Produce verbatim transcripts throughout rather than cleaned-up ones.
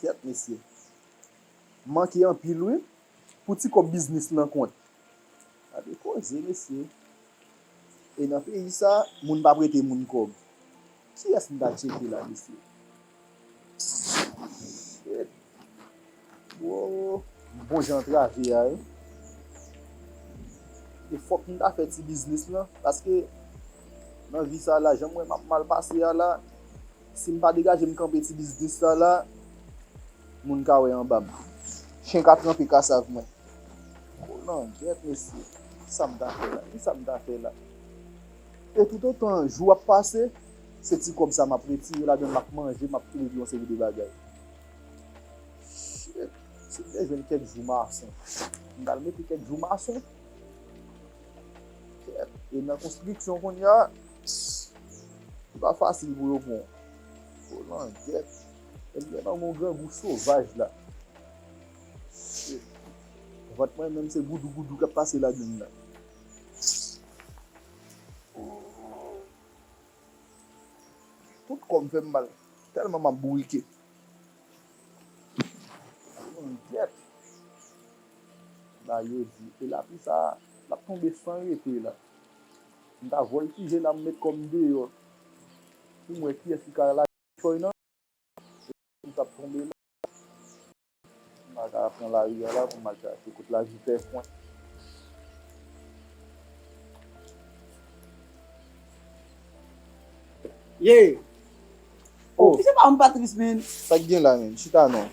Kèt, mesye. Manke anpil, wi. Pou ti kòb biznis nan kont. Gade koze, mesye. E nan peyi sa, moun pa prete moun kòb. Kiyès m ta tcheke la, mesye? Shit. Wo, bon jan antrave a, wi. E fòk m ta fè ti biznis lan, paske nan vi sa la, jan m wè m ap mal pase a la, si m pa degaje m kanpe ti biznis sa la, moun ka wè anba m. Chen ka tranpe kasav mwen. Kolangyèt, mesye. Kisa m ta fè la? Kisa m ta fè la? E toutotan jou ap pase, se ti kòb sa m ap retire ladan l, m ap manje, m ap leve yon seri de bagay. Shit. Si m te jwenn kèk jou mason, m t al mete kèk jou mason. Kèt. E nan konstriksyon kounye a, li pa fasil pou yo pran. Kolangyèt. E m gen nan yon grangou sovaj la. Shit. Vant mwen menm se goudou goudou k ap pase ladann nan. Tout kò m fè m mal. Tèlman m ap bourike. Mon Dye. Ba yo di, e lapli sa, l ap tonbe san rete la. M ta vòltije la, m met kò m deyò. Pou m wè kiyès ki ka lage fèy nan. M t ap tonbe la. M pa ka pran lari a la pou m al chache kot lavi fè kwen. Ye! Oh, oh, ki se pa m Patris, men? Sa k gen la, men? Chita non.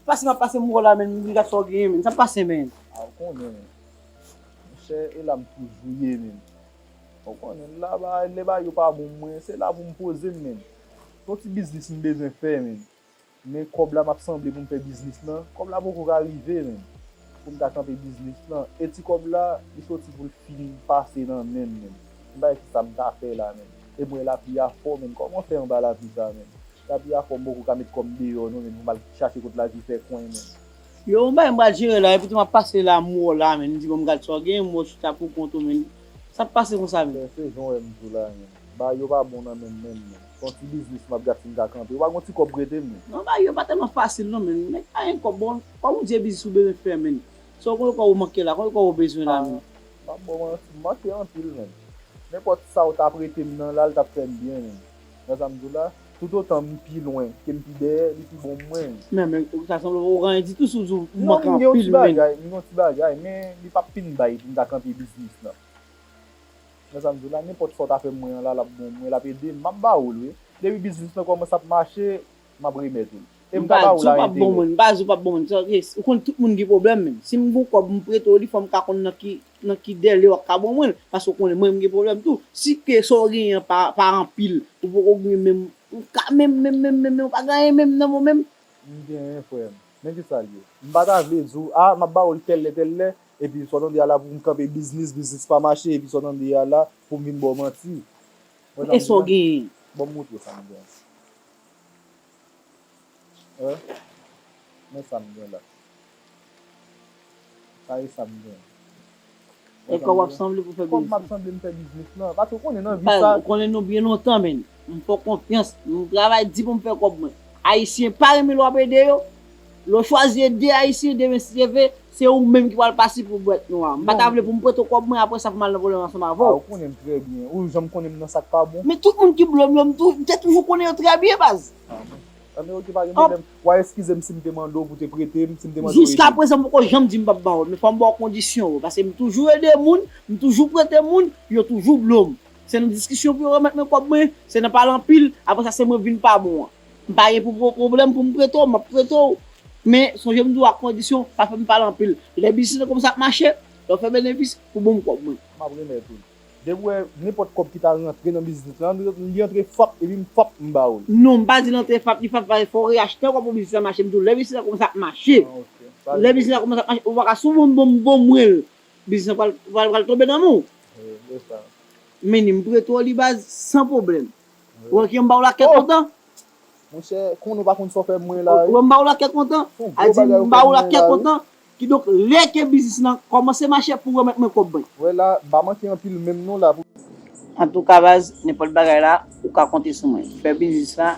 Pase m ap pase m wè w la, men, m gat sa w genyen, men. Sa k pase, men? A, ou konnen, men. Monchè, e la m toujou ye, men. Ou konnen, la, ba, lè bagay yo pa bon mwen, se la pou m poze m, men. Yon ti biznis m bezwen fè, men. Men kòb la m ap sanble pou m fè biznis lan, kòb la poko ka rive, men. Pou m ta kanpe biznis lan. E ti kòb la, li soti pou l fin pase nan men m, men. M pa wè kisa m ta fè la, men. E m wè lapli a fò, men. Kòman fè anba lapli sa, men? Lapli a fò, m poko ka met kò m deyò, non, men. Pou m al chache kot lavi fè kwen, men. Yo, m bay m pral jere la, epi tou m ap pase la, m wè w la, men. M di, bon, m gad sa w gen, m wè w chita pou kont ou, men. Sa k pase konsa, men? Fè sezon wè m di w la, men. Bagay yo pa bon nan men m menm, men. Se yon ti biznis m ap gad si m ka kanpe. Ou pa gon ti kòb prete m, men. Non, bagay yo pa tèlman fasil, non, men. Nèg pa gen kòb, bon, kòb ou di e biznis ou bezwen fè, men. Sa w konn kòb ou manke la, konn kòb ou bezwen la, men. M ap ba w manti, m manke anpil, men. Nenpòt sa w ta prete m nan la, l t ap fè m byen, men. Wè sa m di w la? Toutotan m pi lwen ke m pi dèyè, li pi bon pou mwen. Men, men, sa sanble ou gen anyen ditou si w di w manke anpil, men. Non, m gen yon ti bagay, m gen yon ti bagay, men li p ap fin bay pou m ta kanpe biznis lan. Wè sa m di w la, nenpòt sa w ta fè mwen an la, l ap bon mwen, l ap ede m, m ap ba ou l, wi. Depi biznis lan kòmanse ap mache, m ap remèt ou l. E m ka ba ou l a enterè. M pa di w p ap bon mwen, m pa di w p ap bon mwen. Sa, yes, ou konn tout moun gen pwoblèm, men. Si m gon kòb, m prete w li, fò m ka konn nan ki, nan ki dèle w ap ka bon mwen l, paske ou konnen mwen, m gen pwoblèm tou. Si ke sa w genyen an pa, pa anpil, ou poko gen menm, ou ka menm, menm, menm, menm, menm, ou pa gen anyen menm nan men w menm. M genyen, frè m. Men kisa l ye. M pa ta vle di w, a, m ap ba ou l tèl lè, tèl lè, epi sa w tande a la pou m kanpe biznis, biznis pa mache, epi sa w tande a la pou m vin ba w manti. Wè sa m di w la? E sa w genyen? Ban m montre w sa m genyen. Wè. Men sa m gen la. Sa e sa m gen. E kòb w ap sanble pou fè biznis. Kòb m ap sanble m fè biznis lan. Paske ou konnen nan vi sa. Ou konnen nou byen lontan, men. M fè w konfyans. M travay di pou m fè kòb mwen. Ayisyen pa renmen lè w ap ede yo. Lè w chwazi ede Ayisyen, demen si Dye vle, se ou menm ki pral pase pou bwèt nwa. M pa ta vle pou m prete w kòb mwen, apre sa pou m al nan pwoblèm ansanm avè w. A, ou konnen m trè byen. Ou janm konnen m nan sa k pa bon. Men tout moun ki blòm yo, m tou-, m te toujou konnen yo trè byen, baz. A, bon. Anben, oke, pa gen pwoblèm. W a eskize m si m te mande w pou te prete m, si m te mande w ede m. Jiskaprezan, m poko janm di m p ap ba w l, men fò m ba w kondisyon yo, paske m toujou ede moun, m toujou prete moun, yo toujou blo m. Se nan diskisyon pou yo remèt mwen kòb mwen, se nan pale anpil, apre sa se mwen vin pa bon an. M pa gen pou pwoblèm pou m prete w, m ap prete w. Men, sonje m di w ak kondisyon, pa fè m pale anpil. Lè biznis lan kòmanse ap mache, lè w fè benefis, pou ban m kòb mwen. M ap remèt ou l. Depi w wè nenpòt kòb ki ta rantre nan biznis lan, li antre fap, epi m fap, m ba ou l. Non, m pa di l antre fap, li fap, fò w reyachte ankò pou biznis lan mache. M di w, lè biznis lan kòmanse ap mache. A, ok. Lè biznis lan kòmanse ap mache, ou pa ka sou bon, bon, bon mwen l. Biznis lan pral, pral, pral tonbe nan men w. Wi, se sa. Men m prete w li baz, san pwoblèm. Wi. Ou wè ke m ba w la kè kontan? Monchè, konnen w pa konn sa w fè mwen la, wi. Ou wè m ba w la kè kontan? A di m ba w la kè kontan. Kidonk, lè ke biznis lan kòmanse mache pou remèt mwen kòb mwen. Wè la, m pa manke anpil menm non la pou. Antouka, baz, nenpòt bagay la, ou ka konte sou mwen. Fè biznis la,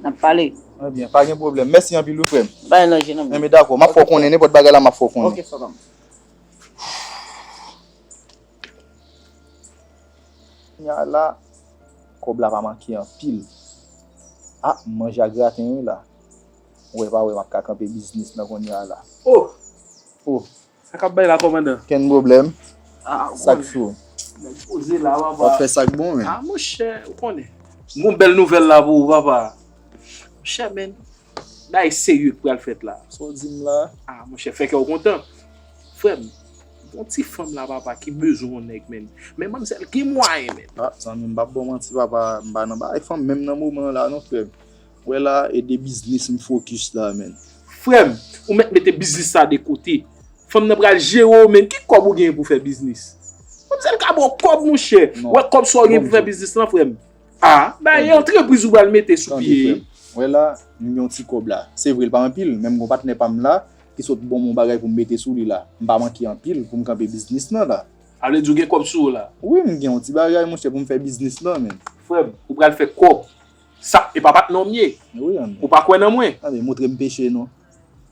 n ap pale. Ebyen, pa gen pwoblèm. Mèsi anpil wi, frè m. Bay nan je nan men. Enben, dakò. M ap fè w konnen, nenpòt bagay la, m ap fè w konnen. Ok, frè m. Kounye a la, kòb la pa manke anpil. Ah, m manje ak graten wi la. Wè pa wè, m ap ka kanpe biznis lan kounye a la. Oh! Oh! Sa k ap bay la, kòmandan? Kenn pwoblèm. Ah, sa k cho? Nèg poze la, papa. W ap fè sa k bon, men. Ah, monchè, ou konnen. M gon bèl nouvèl la pou ou, papa. Monchè, men, bagay serye k pral fèt la. Sa w di m la? Ah, monchè, fè kè w kontan. Frè m, gon ti fanm la, papa, ki bezwen yon nèg, men. Men manmzèl gen mwayen, men. Ah, zanmi m, m p ap ba w manti, papa, m pa nan bagay fanm menm nan moman an la, non, frè m. Wè la, e de biznis m fokis la, men. Frè m, ou mèt mete biznis sa de kote. Fanm nan pral jere w, men. Ki kòb ou genyen pou fè biznis? Manmzèl ka ba w kòb, monchè. Wè kòb sa w gen pou fè biznis lan, frè m. Ah, bay, e antrepriz ou pral mete sou pye. Tande, frè m. Wè la, m gen yon ti kòb la. Se vre, l pa anpil, men m gon patnè pa m la, ki sot ban m yon bagay pou m mete sou li la. M pa manke anpil pou m kanpe biznis lan la. A vle di ou gen kòb sou ou la? Wi, m gen yon ti bagay, monchè, pou m fè biznis lan, men. Frè m, ou pral fè kòb. Sa, e pa patnè w m ye? Wi, an. Ou pa kwè nan mwen? Tande, montre m peche non.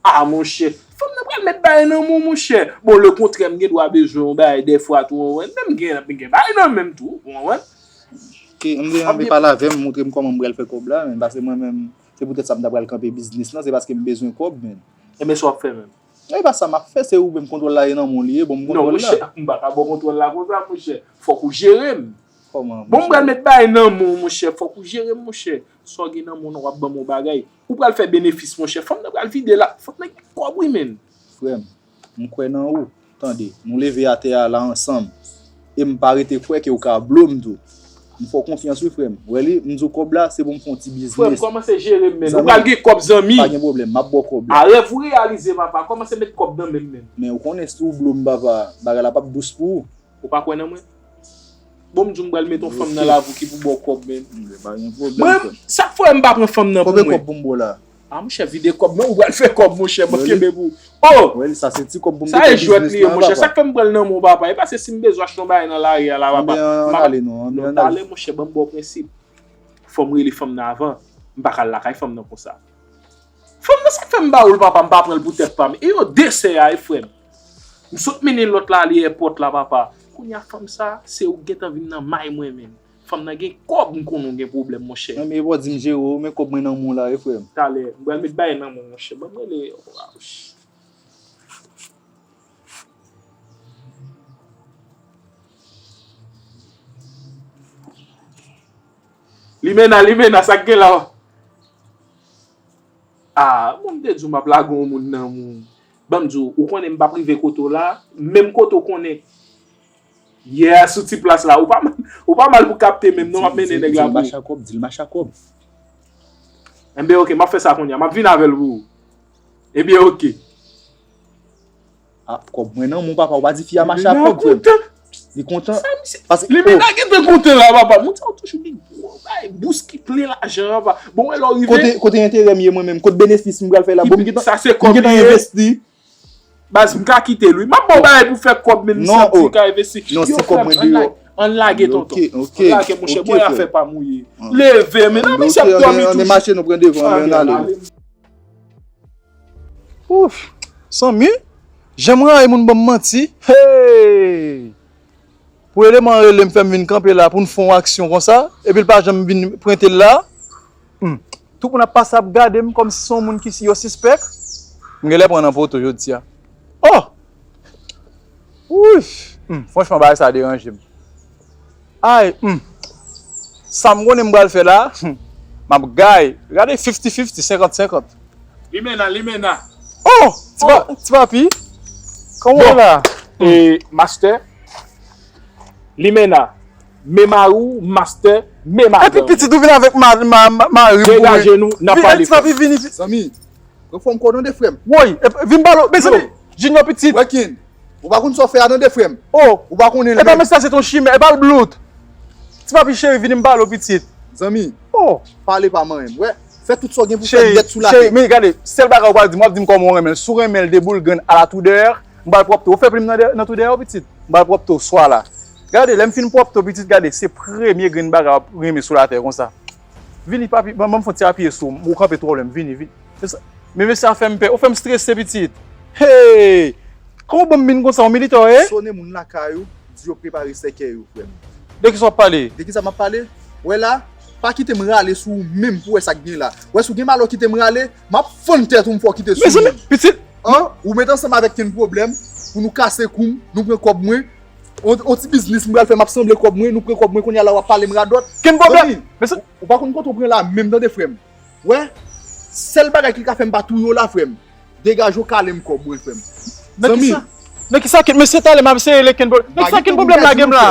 Ah, monchè. Fanm nan pral met bagay nan men w, monchè. Bon, lekontrè, m gen dwa bezwen yon bagay dèfwa tou, w konprann. Menm gen, m gen bagay nan men m tou, w konprann. Ok, m gen anvi pale avè m, montre m kòman m pral fè kòb la, men paske mwen menm, se poutèt sa m ta pral kanpe biznis lan, se paske m bezwen kòb, men. Ebyen, sa w ap fè menm? E pa sa m ap fè, se ou menm kontwòl la e nan men w li ye, bon, m kontwòl la. Non, monchè, m pa ka ba w kontwòl la konsa, monchè. Fòk ou jere m. Kòman, monchè? Bon, m pral met bagay nan men w, monchè. Fòk ou jere m, monchè. Sa w gen nan men w, w ap ban m yon bagay. Ou pral fè benefis, monchè. Fanm nan pral vide la. Fanm nan gen kòb, wi, menn. Frè m, m kwè nan ou. Tande, nou leve atè a la ansanm. E m pa rete kwè ke w ka blo m tou. M fè w konfyans, wi, frè m. W wè li, m di w kòb la, se pou m fè yon ti biznis. Frè m, kòmanse jere m, menn. Ou pral gen kòb, zanmi. Pa gen pwoblèm, m ap ba w kòb la. A rèv ou reyalize, papa. Kòmanse met kòb nan men m, menn. Men ou konnen si w blo m, papa, bagay la p ap dous pou ou. Ou pa kwè nan mwen? Bon, m di w m pral met yon fanm nan lavi w ki pou ba w kòb, menn. Mwen, sa k fè m pa pran fanm nan pou mwen. Konbyen kòb pou m ba w la? A, monchè, vide kòb, men ou pral fè kòb, monchè, mwen kenbe pou ou. Oh! Wè li, sa se ti kòb pou m te fè biznis lan, papa. Sa e jwèt li ye, monchè. Sa k fè m pral nan men w, papa? E pa se si m bezwen achte yon bagay nan lari a la, papa. Anben, ann ale non, anben, ann ale. Talè, monchè, ban m ba w prensip. Fò m rele fanm nan avan. M pa ka al lakay fanm nan konsa. Fanm nan, sa k fè m ba ou l, papa, m pa pran l pou tèt pa m. E yo de sè a, e frè m. M sot mennen lòt la ale èpòt la, papa. Kounye a fanm sa, se ou k gentan vin nan may mwen menm. Fanm nan gen kòb, m konnen w gen pwoblèm, monchè. Nan, men e pa w di m jere w, men kòb mwen nan men w la, e frè m. Talè, m pral met bagay nan men w, monchè. Ban m rele. Limena, Limena, sa k gen la? Ah, bon, m te di w m ap lage yon moun nan men w. Ban m di w, ou konnen m p ap rive kote w la, menm kote w konnen. Yeah, sou ti plas la, ou pa mal, ou pa mal pou kapte menm non, m ap mennen nèg la pou ou. Di l mache ak kòb, di l mache ak kòb. Enben, ok, m ap fè sa kounye a, m ap vin avè l pou ou. Ebyen, ok. Ah, kòb mwen nan men w, papa, ou pa di fi a mache ak kòb, frè m. Li kontan. Sa misye, Limena gentan kontan la, papa. Moun sa yo toujou gen gwo bay, bous ki plen lajan, papa. Bon, wè lè w rive. Kote, kote enterè m ye mwen menm? Kote benefis m pral fè la? Bon, m gentan, sa se kòb li ye. M gentan envesti. Baz, m ka kite l, wi. M ap ba w bagay pou fè kòb, menm si w ap di ka envesti. Non, si kòb mwen deyò. Ann lage, tonton. Ok, ok. Ann lage, monchè, bòy afè pa mouye. Leve, men nan misye ap dòmi toujou. Ann mache, nou pran devan, ann ale. Ouf! Sanmi, jan m rayi moun ban m manti. Hey! Pou eleman an rele m, fè m vin kanpe la pou n fè yon aksyon konsa, epi l pa janm vin prente l la. Hmm. Tout moun ap pase ap gade m kòmsi se yon moun ki si yo sispèk. M genlè pran nan poto jodi a. Oh! Wouy! Hmm, franchman, bagay sa deranje m. Ay, hmm. Sa m konnen m pral fè la, hmm, m ap gay. Gade fifty fifty, senkant senkant. Limena, Limena. Oh! Ti pa, ti papi. Kòman w la? E, master. Limena. Men mari w, master, men madanm. Epi pitit ou vin avèk ma, ma, ma, mari m pou mwen. Degaje nou, n ap pale. Ti papi, vini. Zanmi. Ranfòm kò w tande, frè m. Woy, e, vin balo, mezanmi, Junior pitit. Wè Ken, ou pa konn sa w fè a tande, frè m. Oh. Ou pa konnen l menm. E pa mesaj, se ton chimè, e pa l blout. Ti papi cheri, vini m balo pitit. Zanmi. Oh. Pale pa manyen m. Wè, fè tout sa w gen pou fè, m dèt sou latè. Cheri, men gade, sèl bagay ou pral di m, w ap di m kòman w renmen l. Si w renmen l de boul grenn a la tou dèyè, m pral pwòpte w. Ou fè plim nan dè, nan tou dèyè w pitit. M pral pwòpte w swa la. Gade, lè m fin pwòpte w pitit, gade, se premye grenn bagay w ap renmen sou latè konsa. Vini, papi, ban, ban m fè yon ti apiye sou ou. Ou kanpe twò lwen, vini, vini. Men mesye a fè m pè. Ou fè m strese, pitit. Hey! Kòman w ban m min konsa, yon militè w ye? Sonnen moun lakay ou, di yo prepare sèkèy ou, frè m. De kisa w ap pale? De kisa m ap pale? Wè la, pa kite m rale sou ou menm pou wè sa k gen la. Wè, si w gen malè w kite m rale, m ap fann tèt ou, m fè w kite sou ou. Mezanmi, pitit. An? Ou met ansanm avèk Ken Pwoblèm pou nou kase kou m, nou pran kòb mwen. On, on ti biznis m pral fè, m ap sanble kòb mwen, nou pran kòb mwen, kounye a la w ap pale m radòt. Ken Pwoblèm? Zanmi, mezanmi, ou, ou pa konn kote w pran la menm, tande, frè m. Wè, sèl bagay ki ka fè m pa touye w la, frè m, degaje w kale m kòb mwen, frè m. Nan kisa? Nan kisa? Ken, mesye, talè m ap eseye rele Ken Pwoblèm. Nan kisa Ken Pwoblèm lage m la?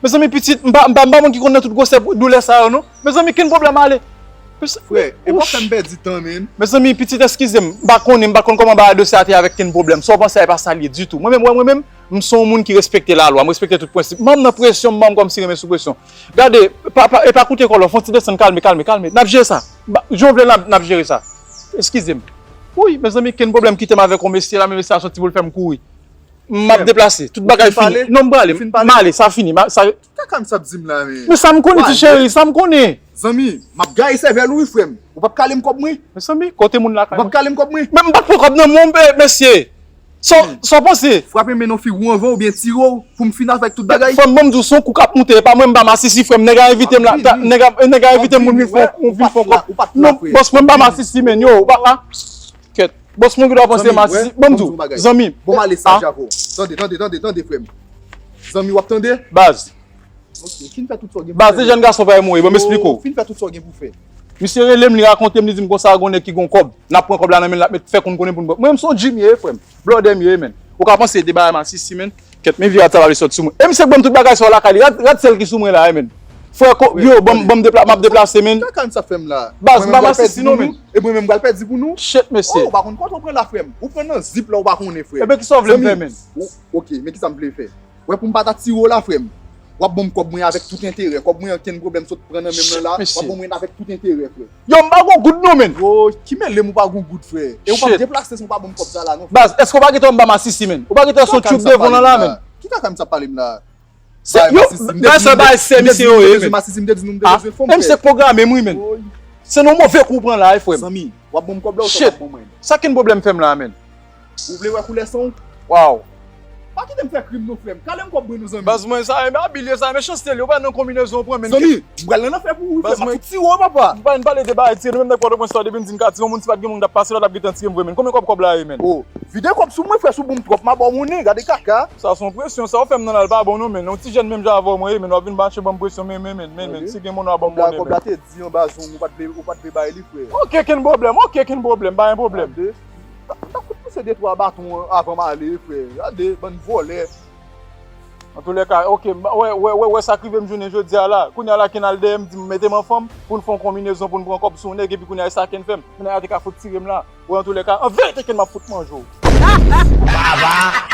Mezanmi, pitit, m pa, m pa, m pa moun ki konn nan tout gwosè doulè sa yo, non. Mezanmi, Ken Pwoblèm ale. Frè, e pa fè m pèdi tan, men. Mezanmi, pitit, eskize m. M pa konnen, m pa konn kòman bagay dosye a te ye avèk Ken Pwoblèm. Sa w panse a, e pa sa l ye ditou. Mwen menm, wè, mwen menm, m se yon moun ki respekte lalwa, m respekte tout prensip. Manm nan presyon, manm kòmsi renmen sou presyon. Gade, pa, pa, e pa koute kòlò, fè yon ti desann, kalme, kalme, kalme. N ap jere sa. Ba, jan w vle, n ap, n ap jere sa. Eskize m. Wi, mezanmi, Ken Pwoblèm kite m avèk yon mesye la, men mesye a soti pou l fè m kouri. M ap deplase, tout bagay fini. Non, m prale. M ale, sa fini. Ma, sa... Ki kaka m sa ap di m la, men? Men sa m konnen, ti cheri, sa m konnen. Zanmi, m ap gaye sèvèl ou, wi, frè m. Ou p ap kale m kòb mwen? Mezanmi, kote moun lakay mwen? Ou p ap kale m kòb mwen? Men m pa t pran kòb nan men w, mesye. Sa, sa w panse? Frape men nan figi w anvan oubyen tire w pou m fin avèk tout bagay? Frè m, ban m di w, se yon kou k ap moute, e pa mwen, m pa masisi, frè m. Nèg a envite m la, nèg a, nèg a envite m pou m vin fè yon, vin fè yon kòb. Non, bòs mwen, m pa masisi, men, yo, ou pa, a. Kèt. Bòs mwen, ki dwa panse masisi. Ban m di w, zanmi. Bon, m ale sa, Jako. Tande, tande, tande, tande, frè m. Zanmi, w ap tande? Baz. Ok, fin fè tout sa w gen pou fè. Baz, de jèn gason pa mouri, ban m esplike w. Fin fè tout sa w gen pou fè. Misye rele m, li rakonte m, li di m konsa, gon nèg ki gon kòb. N ap pran kòb la nan men l, l ap met fè konn konnen pou n pran. Mwen menm se yon Jimmy ye, frè m. Blòdè m ye, men. Ou ka panse de bagay masisi, men. Kèt, men vye rad sa pa vle sòti sou mwen. E misye k ban m tout bagay sa yo lakay li. Rad, rad sèl ki sou mwen la, men. Frè, yo, ban m, ban m depla-, m ap deplase, men. Kaka sa fè m la? Baz, m pa masisi non, men. E mwen menm m pral pèdi pou nou? Shit, mesye. Oh, ou pa konn kote w pran la, frè m. Ou pran nan zip la, ou pa konnen, frè. Ebyen, kisa w vle m fè, men? Ok, men kisa m vle fè? Wè, pou m pa ta tire w la, frè m. W ap ban m kòb mwen avèk tout enterè. Kòb mwen an, Ken Pwoblèm sot pran nan men m nan la. W ap ban mwen avèk tout enterè, frè. Yo, m pa gon goud non, men. Yo, ki mele m ou pa gon goud, frè? E ou p ap deplase san w pa ban m kòb sa la, non, frè. Baz, èske w pa gentan wè m pa masisi, men? Ou pa gentan wè se yon tube devan w lan la, men? Ki kaka m sa ap pale m la? Se yo, bay sa bay sè misye yo ye, men. Masisi, m te di nou m te bezwen fanm, frè. E misye k pwograme m, wi, men. Se nan move kou w pran la, wi, frè m. Zanmi, w ap ban m kòb la ou sa w ap ban mwen? Sa Ken Pwoblèm fè m la, men? Ou vle wè koulè san w? Waw. Pa kite m fè krim non, frè m. Kale m kòb mwen non, zanmi. Baz mwen, sa, men abilye sa, men chanste li, ou pa nan konbinezon w pran, men. Zanmi, m pral nan lanfè pou ou, frè m, m ap fout tire w, papa. M pa vin pale de bagay tire, nou menm nèg Pòtoprens la, depi m di n ka tire yon moun ti pa t gen moun k t ap pase la, l ap gentan tire m vre, men. Konbyen kòb kòb la ye, men? Oh, vide kòb sou mwen, frè, si w ban m twòp, m a ba w monnen, gade kaka. Sa se yon presyon, sa w fè m nan la, l pa bon non, men. Yon ti jèn menm jan avè w mwen ye, men, w ap vin mache ban m presyon, men, men, men, men, men. Si gen monnen, w a ban m monnen, men. Kòb la, kòb la te di anba zong, ou pa t vle, ou pa t vle bay li, frè. Ok, Ken Pwoblèm, ok, Ken Pwoblèm, pa gen pwoblèm. Gade. M ta, m ta fout pouse de twa baton avan m ale, frè. Gade, bann vòlè. Antoulèka, ok, m, wè, wè, wè, wè sa k rive m jounen jodi a la. Kounye a la, Ken al dèyè m, di m mete m anfòm pou n fè yon konbinezon, pou n pran kòb sou nèg, epi kounye a, e sa Ken fè m. Kounye a, te ka fout tire m la. Wè, antoulèka, an verite, Ken, m ap fout manje w. Baba!